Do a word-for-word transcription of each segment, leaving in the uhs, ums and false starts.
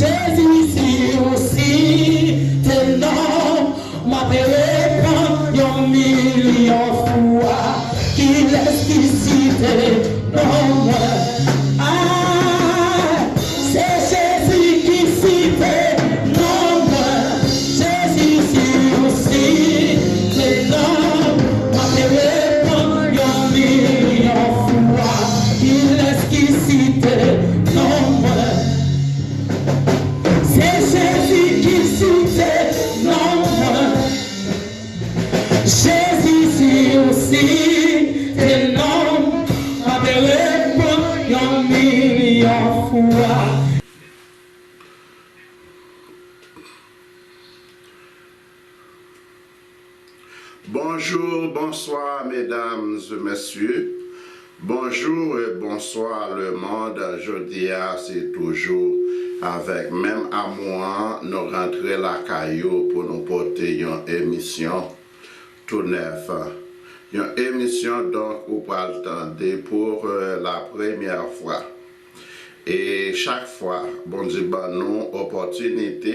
Jezi, si ou site non m, m ap reponn yon milyon fwa. Kilès ki site non mwen? Ah, se Jezi ki site non mwen. Jezi, si ou site non m, m ap reponn yon milyon fwa. Kilès ki site non mwen? Se Jezi ki site non mwen. Jezi, si ou site non m, m ap reponn yon milyon fwa. Bonjou, bonswa, medam e mesye. Bonjou e bonswa, lemonn. Jodi a, se toujou avèk menm amou an, nou rantre lakay ou pou nou pote yon emisyon tou nèf. Yon emisyon, donk, ou pral tande pou, euh, la premyè fwa. E chak fwa, Bondye ban nou opòtinite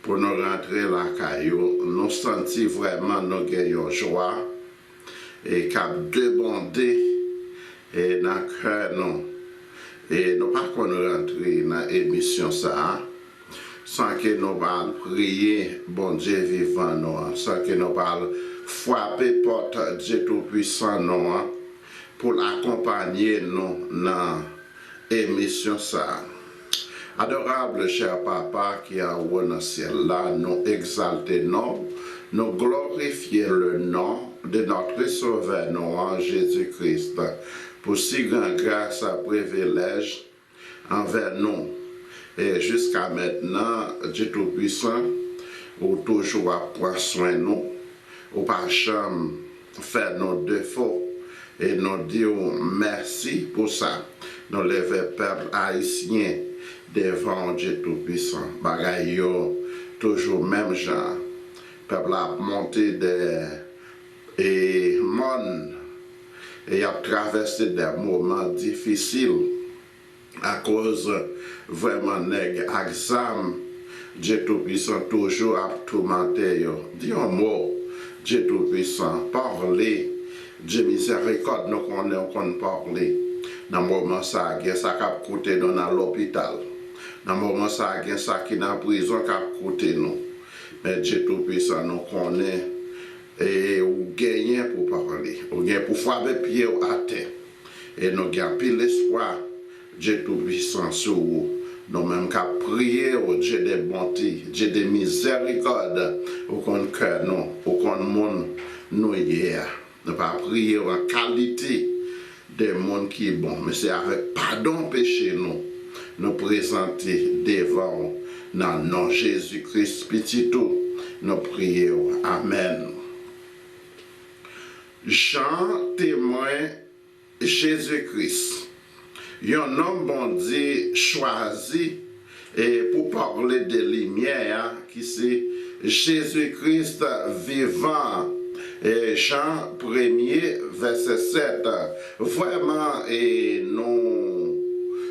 pou nou rantre lakay ou, nou santi vrèman nou gen yon jwa e k ap debonde e nan kè nou. E nou pa konn rantre nan emisyon sa a san ke nou pa al priye Bondye vivan nou an, san ke nou pa al frape pòt Dye Toupisan nou an pou l akonpaye nou nan emisyon sa a. Adorable chè Papa ki anwo nan syèl la, nou egzalte non w, nou glorifye le nom de notre Sauveur nou an, Jezi Kris, pou si gran gras, privilèj anvè nou. E jiska mentnan, Dye Toupisan, ou toujou ap pran swen nou, ou pa janm fè nou defo, e nou di w mèsi pou sa. Nou leve pèp ayisyen devan w, Dye Toupisan. Bagay yo toujou menm jan. Pèp la ap monte de, e, mòn, e y ap travèse de moman difisil. Akoz vrèman nèg ak zam, Dye Toupisan toujou ap toumante yo. Di yon mo, Dye Toupisan, pale. Dye mizèrikòd, nou konnen w konn pale. Nan moman sa a, gen sa k ap koute nou nan lopital. Nan moman sa a, gen sa ki nan prizon k ap koute nou. Men Dye Toupisan, nou konnen, e, ou genyen pou pale. Ou gen pou frape pye w atè. E nou gen anpil espwa, Dye Toupisan, sou ou. Nou menm k ap priye w, Dye de bonte, Dye de mizèrikòd, ou konn kè nou, ou konn moun nou ye a. Nou pa priye w an kalite de moun ki bon, men se avèk padon peche nou, nou prezante devan w. Nan non Jezi Kris, Pitit ou, nou priye w. Amèn. Jan, temwen Jezi Kris, yon nonm Bondye chwazi, e, pou pale de limyè a, ki se Jezi Kris vivan an. E, Jan premye, vèsè sèt. Vrèman, e, nou,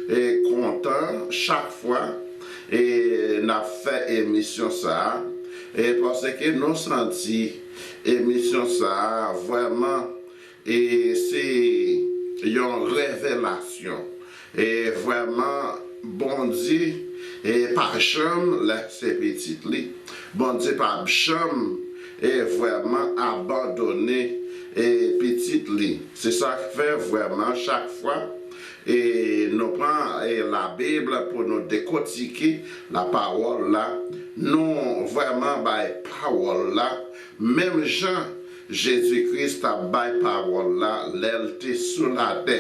e, kontan chak fwa, e, n ap fè emisyon sa a, e, paske nou santi emisyon sa a vrèman, e, se yon revelasyon. E vrèman, Bondye, e, pa janm lèse pitit li. Bondye pa janm, e, vrèman abandone, e, pitit li. Se sa k fè vrèman chak fwa, e, nou pran, e, Labib pou nou dekotike lapawòl la, nou vrèman bay pawòl la menm jan Jezi Kris t ap bay pawòl la lè l te sou latè.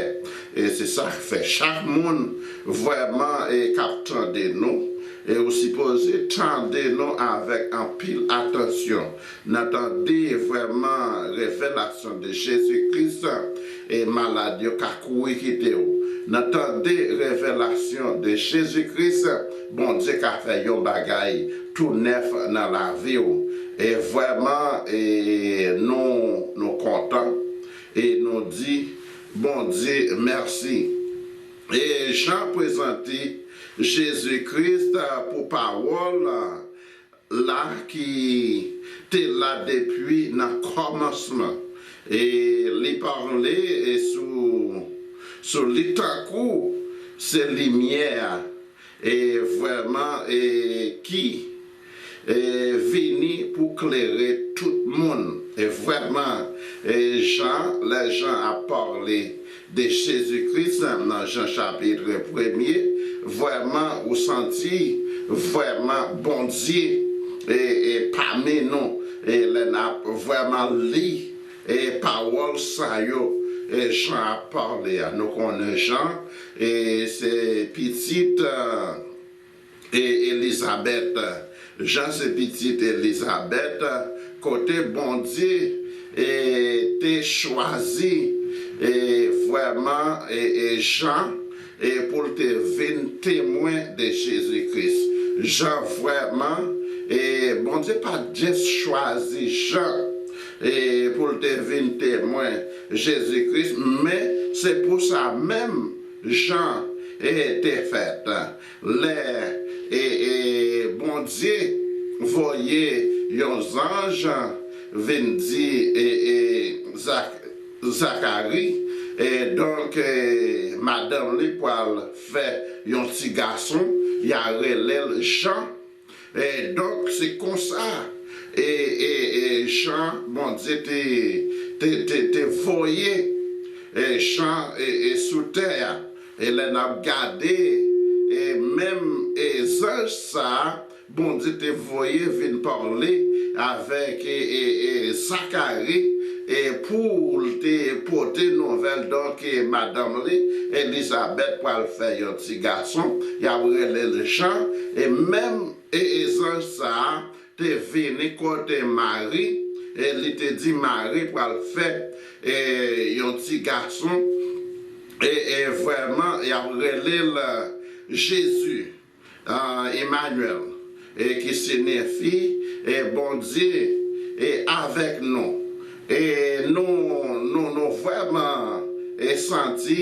E se sa k fè chak moun vrèman, e, k ap tande nou, e ou sipoze tande nou avèk anpil atansyon. N a tande vrèman revelasyon de Jezi Kris, e malad yo ka kouri kite w. N a tande revelasyon de Jezi Kris, Bondye ka fè yon bagay tou nèf nan lavi w. E vrèman, e nou, nou kontan e nou di Bondye mèsi. E Jan prezante, Jezi Kris pou pawòl la ki te la depi nan kòmansman. E li pale e sou, sou li tankou se limyè a, e vrèman e ki e vini pou klere tout moun. E vrèman, e Jan, lè Jan ap pale de Jezi Kris nan Jan chapit premye, vrèman ou santi vrèman Bondye e, e pami nou, e lè n ap vrèman li e pawòl sa yo, e Jan ap pale a. Nou konnen Jan, e se pitit, e, e Elizabèt. Jan se pitit Elizabèt, kote Bondye e te chwazi e vrèman e, e Jan e pou l te vin temwen de Jezi Kris. Jan vrèman, e Bondye pa t jis chwazi Jan e pou l te vin temwen Jezi Kris, men se pou sa menm Jan e te fèt. Lè e, e Bondye voye yon zanj vin di e, e Zak, Zakari, e donk e madanm li pral fè yon ti gason, y a rele l Jan. E donk se konsa e, e, e Jan Bondye te, te, te, te voye e Jan e, e sou tè a. E lè n ap gade e menm e zanj sa a, Bondye te voye vin pale avèk e, e, e Zakari e pou l te pote nouvèl, donk e madanm li Elizabèt pral fè yon ti gason, y ap rele l Jan. E menm e, e zanj sa a te vini kote Mari e li te di Mari pral fè e yon ti gason e, e vrèman y ap rele l Jezi, a, Emanyèl, e ki siyifi e Bondye e avèk nou. E nou, nou, nou vrèman e santi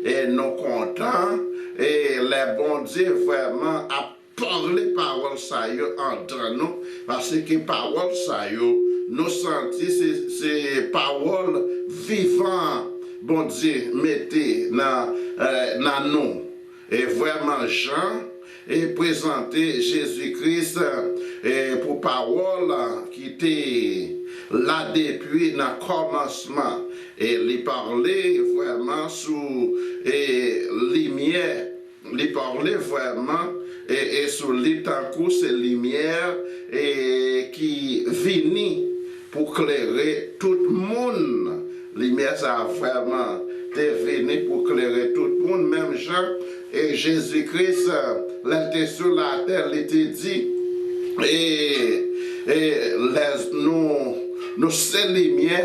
e nou kontan e lè Bondye vrèman ap pale pawòl sa yo andan nou, paske pawòl sa yo, nou santi se, se pawòl vivan Bondye mete nan, e, nan nou. E vrèman, Jan e prezante Jezi Kris e pou pawòl ki te la depi nan kòmansman. E li pale vrèman sou e limyè, li pale vrèman e, e sou li tankou se limyè e ki vini pou klere tout moun. Limyè sa a vrèman te vini pou klere tout moun, menm jan e Jezi Kris, lè l te sou latè, li te di, e, e lè nou, nou se limyè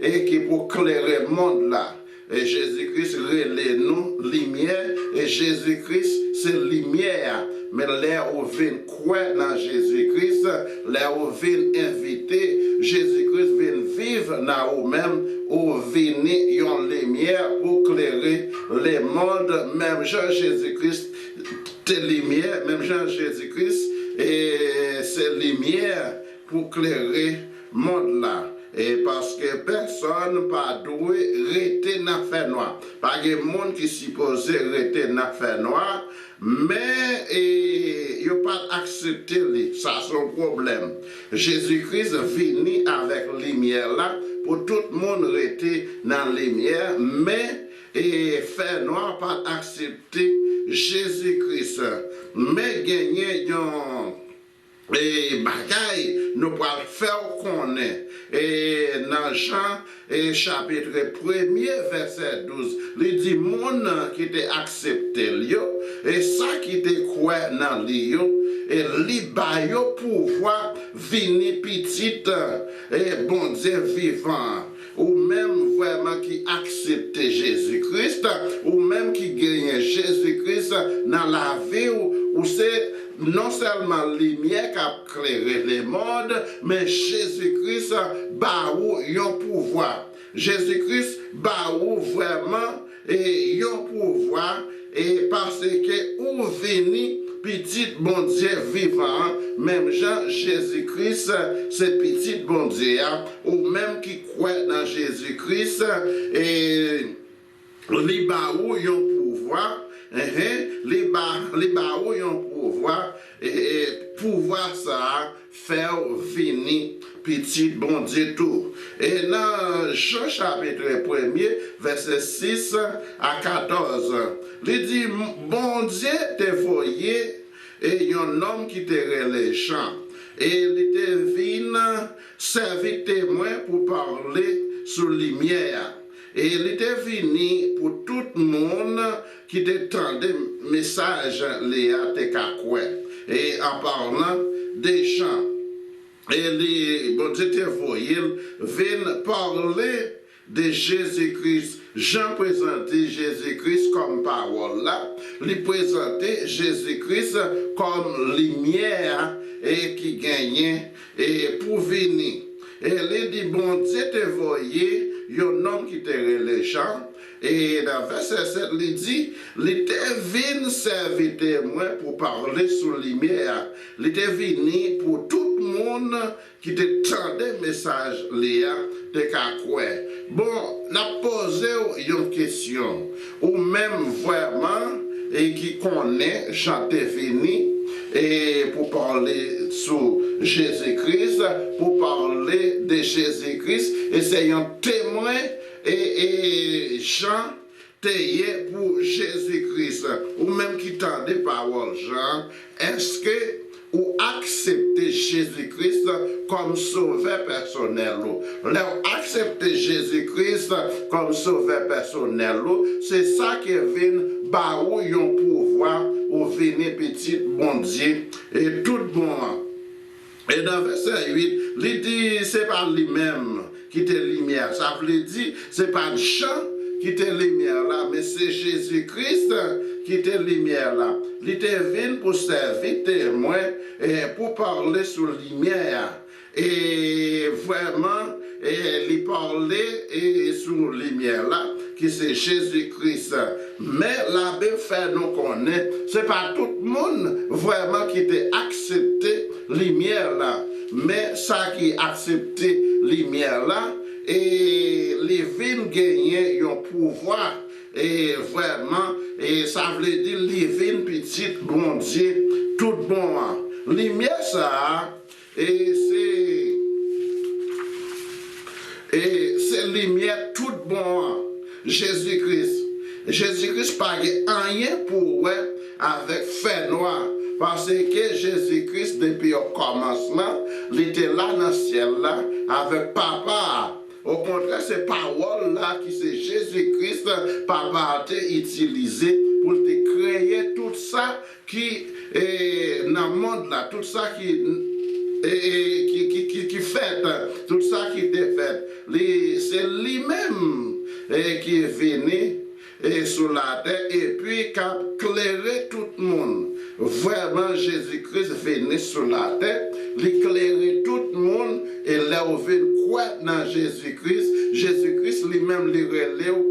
e ki pou klere mond la. E Jezi Kris rele nou limyè, e Jezi Kris se limyè a. Men lè ou vin kwè nan Jezi Kris, lè ou vin envite Jezi Kris vin viv nan ou menm, ou vini yon limyè pou klere lemonn, menm jan Jezi Kris te limyè, menm jan Jezi Kris e se limyè pou klere mond la. E paske pèsonn pa dwe rete nan fènwa. Pa gen moun ki sipoze rete nan fènwa, men e, yo pa t aksepte li. Sa se yon pwoblèm. Jezi Kris vini avèk limyè la pou tout moun rete nan limyè, men e, fènwa pa t aksepte Jezi Kris. Men genyen yon e bagay nou pral fè w konnen e nan Jan e chapit premye vèsè douz, li di moun ki te aksepte l yo e sa ki te kwè nan li yo, e li ba yo pouvwa vini pitit e Bondye vivan an. Ou menm vrèman ki aksepte Jezi Kris, ou menm ki genyen Jezi Kris nan lavi w, ou se non sèlman limyè k ap klere lemonn, men Jezi Kris ba ou yon pouvwa. Jezi Kris ba ou vrèman e yon pouvwa E paske ou vini pitit Bondye vivan an, menm jan Jezi Kris se pitit Bondye a, ou menm ki kwè nan Jezi Kris, e li ba ou yon pouvwa, enhen, li ba, li ba ou yon pouvwa, e, e pouvwa sa a fè w vini pitit Bondye tou. E nan Jan chapit premye, vèsè sis a katòz, li di, Bondye te voye e yon nonm ki te rele Jan, e li te vin sèvi temwen pou pale sou limyè a. E li te vini pou tout moun ki te tande mesaj li a te ka kwè. E an palan de Jan, e li, Bondye te voye l vin pale de Jezi Kris. Jan prezante Jezi Kris kòm pawòl la, li prezante Jezi Kris kòm limyè a, e ki genyen, e pou vini. E li di, Bondye te voye yon nonm ki te rele Jan, e nan vèsè sèt, li di, li te vin sèvi temwen pou pale sou limyè a. Li te vini pou tout moun ki te tande mesaj li a te ka kwè. Bon, n ap poze w yon kesyon. Ou menm vrèman e ki konnen Jan te vini e pou pale sou Jezi Kris, pou pale de Jezi Kris, e se yon temwen e, e Jan te ye pou Jezi Kris. Ou menm ki tande pawòl Jan, èske ou aksepte Jezi Kris kòm sovè pèsonèl ou? Lè w aksepte Jezi Kris kòm sovè pèsonèl ou, se sa ki vin ba ou yon pouvwa, ou vini pitit Bondye e tout bon an. E nan vèsè uit, li di se pa li menm ki te limyè a. Sa vle di, se pa Jan ki te limyè la, men se Jezi Kris ki te limyè la. Li te vin pou sèvi temwen e pou pale sou limyè a. E vrèman, e li pale e sou limyè la, ki se Jezi Kris. Men Labib fè nou konnen se pa tout moun vrèman ki te aksepte limyè la. Men sa ki aksepte limyè la, e li vin genyen yon pouvwa. E vrèman, e sa vle di li vin pitit Bondye tout bon an. Limyè sa a, e se, e se limyè tout bon an, Jezi Kris. Jezi Kris pa gen anyen pou wè avèk fènwa, paske Jezi Kris, depi okòmansman, li te la nan syèl la avèk Papa a. Okontrè, se pawòl la ki se Jezi Kris, Papa a te itilize pou l te kreye tout sa ki, e, nan mond la, tout sa ki, e, e, ki, ki, ki, ki fèt, tout sa ki te fèt. Li, se li menm, e, ki vini, e, sou latè, epi k ap klere tout moun. Vrèman, Jezi Kris vini sou latè, li klere tout moun, e lè w vin kwè nan Jezi Kris, Jezi Kris li menm li rele w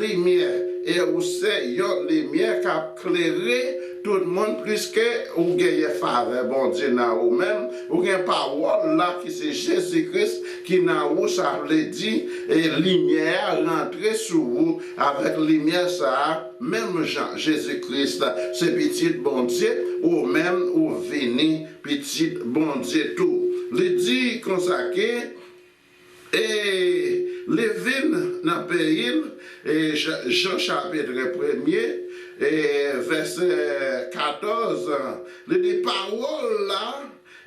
limyè, e ou se yon limyè k ap klere tout moun, pliske ou genyen favè Bondye nan ou menm, ou gen pawòl la ki se Jezi Kris ki nan ou, sa vle di, e limyè a rantre sou ou, avèk limyè sa a, menm jan Jezi Kris se pitit Bondye, ou menm ou vini pitit Bondye tou. Li di konsa ke, e li vin nan peyi l, e Jan, Jan chapit premye, e vèsè katòz, li di, pawòl la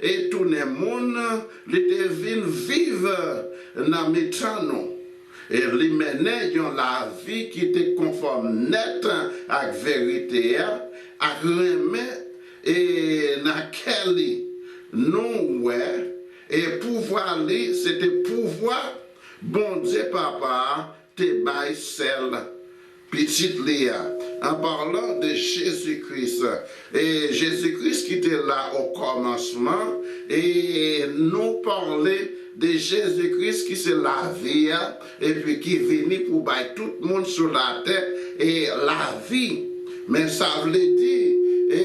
e tounen moun, li te vin viv nan mitan nou. E li mennen yon lavi ki te konfòm nèt ak verite a, ak renmen e nan kè li. Nou wè, e pouvwa li, se te pouvwa Bondye Papa a te bay sèl Pitit li a. An palan de Jezi Kris, e Jezi Kris ki te la o kòmansman, e nou pale de Jezi Kris ki se lavi a, epi ki vini pou bay tout moun sou latè e lavi. Men sa vle di, e,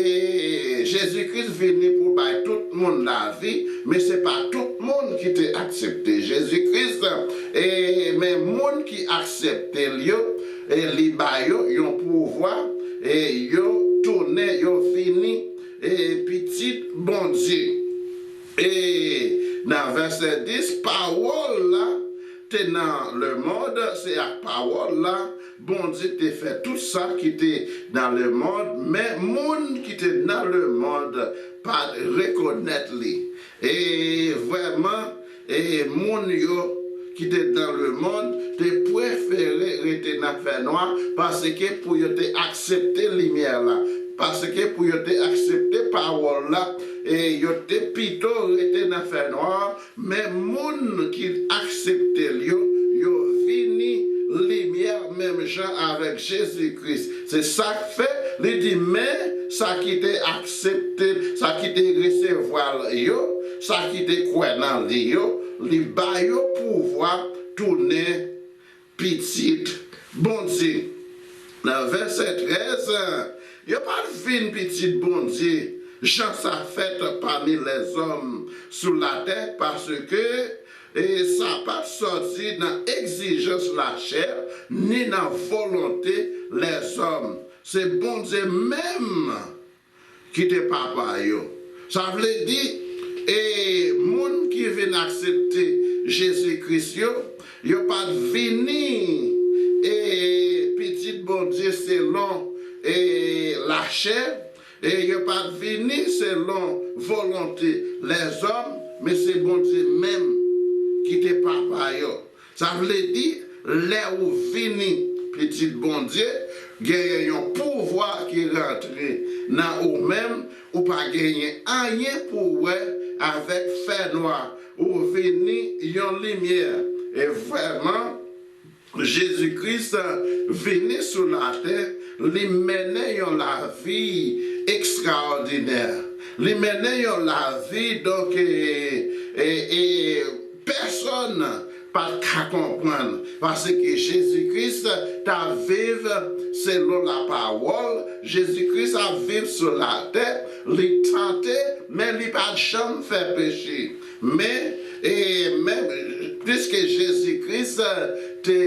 Jezi Kris vini pou bay tout moun lavi, men se pa tout moun ki te aksepte Jezi Kris, e, men moun ki aksepte l yo, e, li ba yo yon pouvwa, e, yo tounen, yo vini, e, pitit Bondye. E nan vèsè dis, pawòl la te nan lemonn, se ak pawòl la Bondye te fè tout sa ki te nan lemonn, men moun ki te nan lemonn pa t rekonèt li. E vrèman, e moun yo ki te nan lemonn te prefere rete nan fènwa, paske pou yo te aksepte limyè la, paske pou yo te aksepte pawòl la, e yo te pito rete nan fènwa, men moun ki aksepte l yo, yo vini limyè menm jan avèk Jezi Kris. Se sa k fè li di, men sa ki te aksepte l, sa ki te resevwa l yo, sa ki te kwè nan li yo, li ba yo pouvwa tounen pitit Bondye. Nan vèsè trèz, yo pa t vin pitit Bondye, jan sa fèt pami lèzòm sou latè, paske, e, sa pa t sòti nan egzijans lachè, ni nan volonte lèzòm. Se Bondye menm ki te papa yo. Sa vle di, e, moun ki vin aksepte Jezi Kris yo, yo pa t vini, e, pitit Bondye selon, e, lachè, e yo pa t vini selon volonte lèzòm, men se Bondye menm ki te papa yo. Sa vle di, lè ou vini pitit Bondye, genyen yon pouvwa ki rantre nan ou menm, ou pa genyen anyen pou wè avèk fènwa, ou vini yon limyè. E vrèman, Jezi Kris vini sou latè, li mennen yon lavi ekstraòdinè. Li mennen yon lavi, donk, e, e, e, pèsòn pa t ka konprann, paske Jezi Kris t ap viv selon lapawòl, Jezi Kris ap viv sou latè, li tante, men li pa t janm fè peche. Men, e, men, piske Jezi Kris te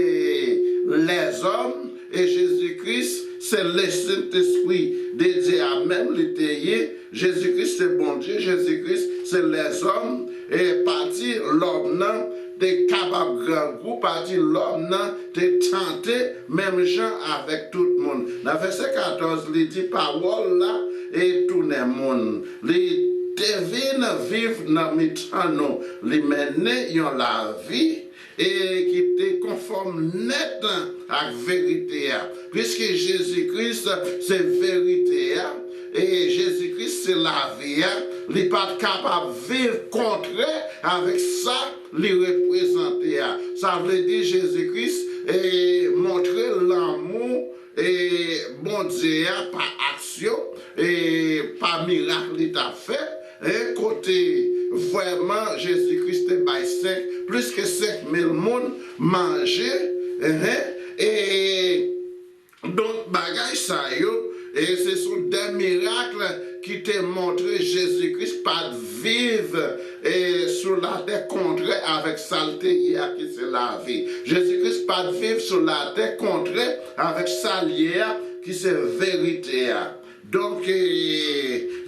lèzòm, e Jezi Kris se Lesentespri de Dye a menm li te ye, Jezi Kris se Bondye, Jezi Kris se lèzòm, e pati lòm nan te kapab grangou, pati lòm nan te tante menm jan avèk tout moun. Nan vèsè katòz, li di, pawòl la e tounen moun. Li te vin viv nan mitan nou. Li mennen yon lavi e ki te konfòm nèt ak verite a. Piske Jezi Kris se verite a, e Jezi Kris se lavi a, li pa t kapab viv kontrè avèk sa li reprezante a. Sa vle di Jezi Kris, e, montre lanmou, e, Bondye a pa aksyon, e, pa mirak li t ap fè, e, kote vrèman Jezi Kris te bay senk, plis ke senk mil moun manje, e, e, donk, bagay sa yo, e se sou de mirak ki te montre Jezi Kris pa t viv, e, sou latè kontrè avèk sa l te ye a, ki se lavi. Jezi Kris pa t viv sou latè kontrè avèk sa l ye a, ki se verite a. Donk, e,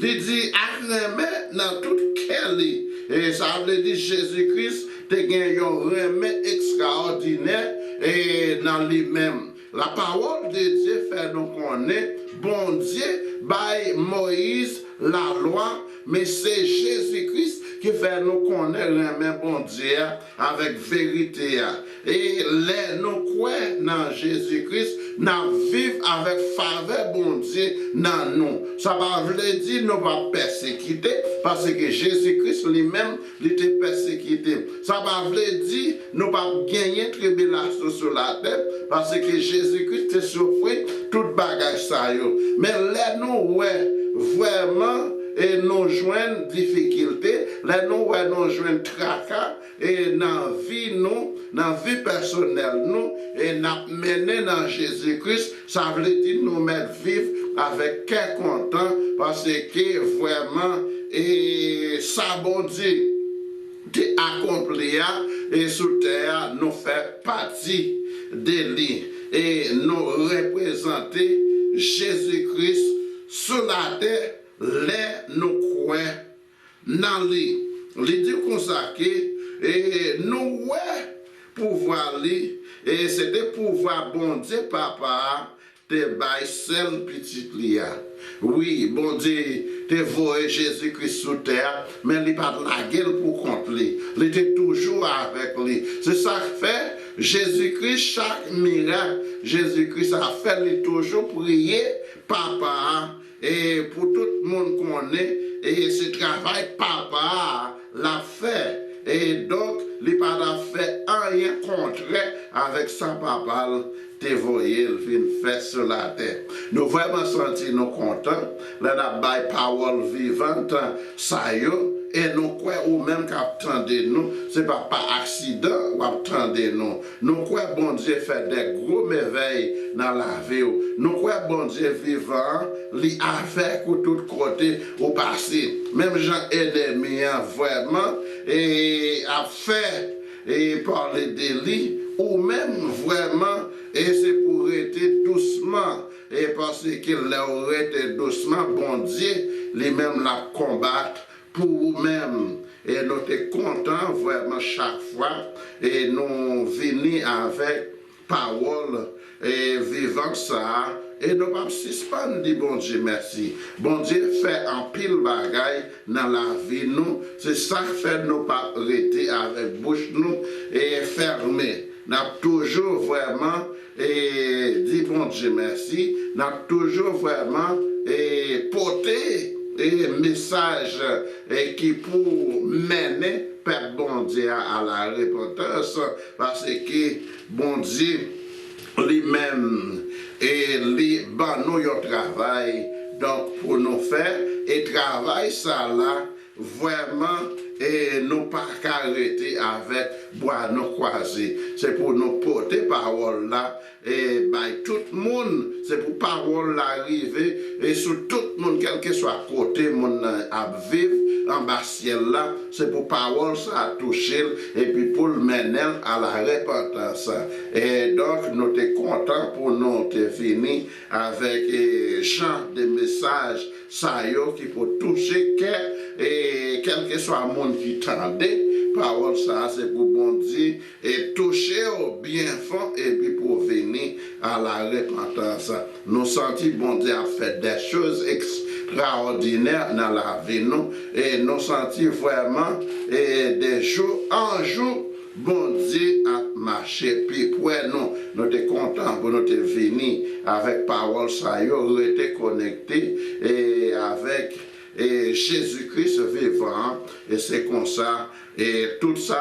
li di, ak renmen nan tout kè li. E sa vle di Jezi Kris te gen yon renmen ekstraòdinè, e, nan li menm. Lapawòl de Dye fè nou konnen Bondye bay Moyiz lalwa, men se Jezi Kris ki fè nou konnen renmen Bondye a avèk verite a. E lè nou kwè nan Jezi Kris, n ap viv avèk favè Bondye nan nou. Sa pa vle di nou p ap pèsekite, paske Jezi Kris li menm, li te pèsekite. Sa pa vle di nou p ap genyen tribilasyon sou latè, paske Jezi Kris te soufri tout bagay sa yo. Men lè nou wè vrèman e nou jwenn difikilte, lè nou wè nou jwenn traka, e nan vi nou, nan vi pèsonèl nou, e n ap mennen nan Jezi Kris, sa vle di nou mèt viv avèk kè kontan, paske vrèman, e sa Bondye te akonpli a, e sou tè a, nou fè pati de li, e nou reprezante Jezi Kris sou latè lè nou kwè nan li. Li di konsa ke, e, nou wè pouvwa li, e se te pouvwa Bondye Papa a te bay sèl pitit li a. Wi, Bondye te voye Jezi Kris sou tè a, men li pa t lage l pou kont li. Li te toujou avèk li. Se sa k fè Jezi Kris, chak mirak Jezi Kris ap fè, li toujou priye Papa a, e pou tout moun konnen, e se travay Papa a l ap fè. E donk, li pa t ap fè anyen kontrè avèk sa Papa l te voye l vin fè sou latè. Nou vrèman santi nou kontan lè n ap bay pawòl vivan sa yo, e nou kwè ou menm k ap tande nou, se pa pa aksidan w ap tande nou. Nou kwè Bondye fè de gwo mèvèy nan lavi w. Nou kwè Bondye vivan an, li avèk ou tout kote ou pase. Menm jan enemi an vrèman, e, ap fè, e, pale de li, ou menm vrèman, e se pou rete dousman, e paske lè w rete dousman, Bondye li menm l ap konbat pou ou menm. E nou te kontan vrèman chak fwa, e nou vini avèk pawòl, e vivan sa a, e nou p ap sispann di Bondye mèsi. Bondye fè anpil bagay nan lavi nou, se sa k fè nou p ap rete avèk bouch nou, e, fèmen. N ap toujou vrèman, e, di Bondye mèsi. N ap toujou vrèman, e, pote, e, mesaj, e, ki pou mennen pèp Bondye a a la repantans, paske Bondye li menm, e, li ban nou yon travay, donk, pou nou fè, e travay sa la, vrèman, e nou pa ka rete avèk bra nou kwaze. Se pou nou pote pawòl la, e bay tout moun. Se pou pawòl la rive, e sou tout moun, kèlkeswa kote moun nan ap viv anba syèl la. Se pou pawòl sa a touche l, epi pou l mennen l a la repantans. E donk, nou te kontan pou nou te vini avèk, e, jan de mesaj sa yo ki pou touche kè, e, kèlkeswa moun ki tande pawòl sa a, se pou Bondye, e, touche w byen fon, epi pou w vini a la repantans. Nou santi Bondye ap fè de choz ekstraòdinè nan lavi nou, e nou santi vrèman, e, de jou an jou, Bondye ap mache pi pre nou. Nou te kontan pou nou te vini avèk pawòl sa yo, rete konekte, e, avèk, e, Jezi Kris vivan an. E se konsa, e, tout sa,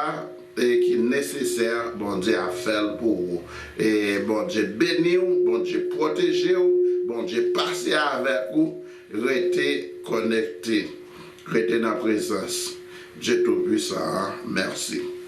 e, ki nesesè, Bondye ap fè l pou ou. E Bondye beni w, Bondye pwoteje w, Bondye pase avèk ou. Rete konekte, rete nan prezans Dye Toupisan an. Mèsi.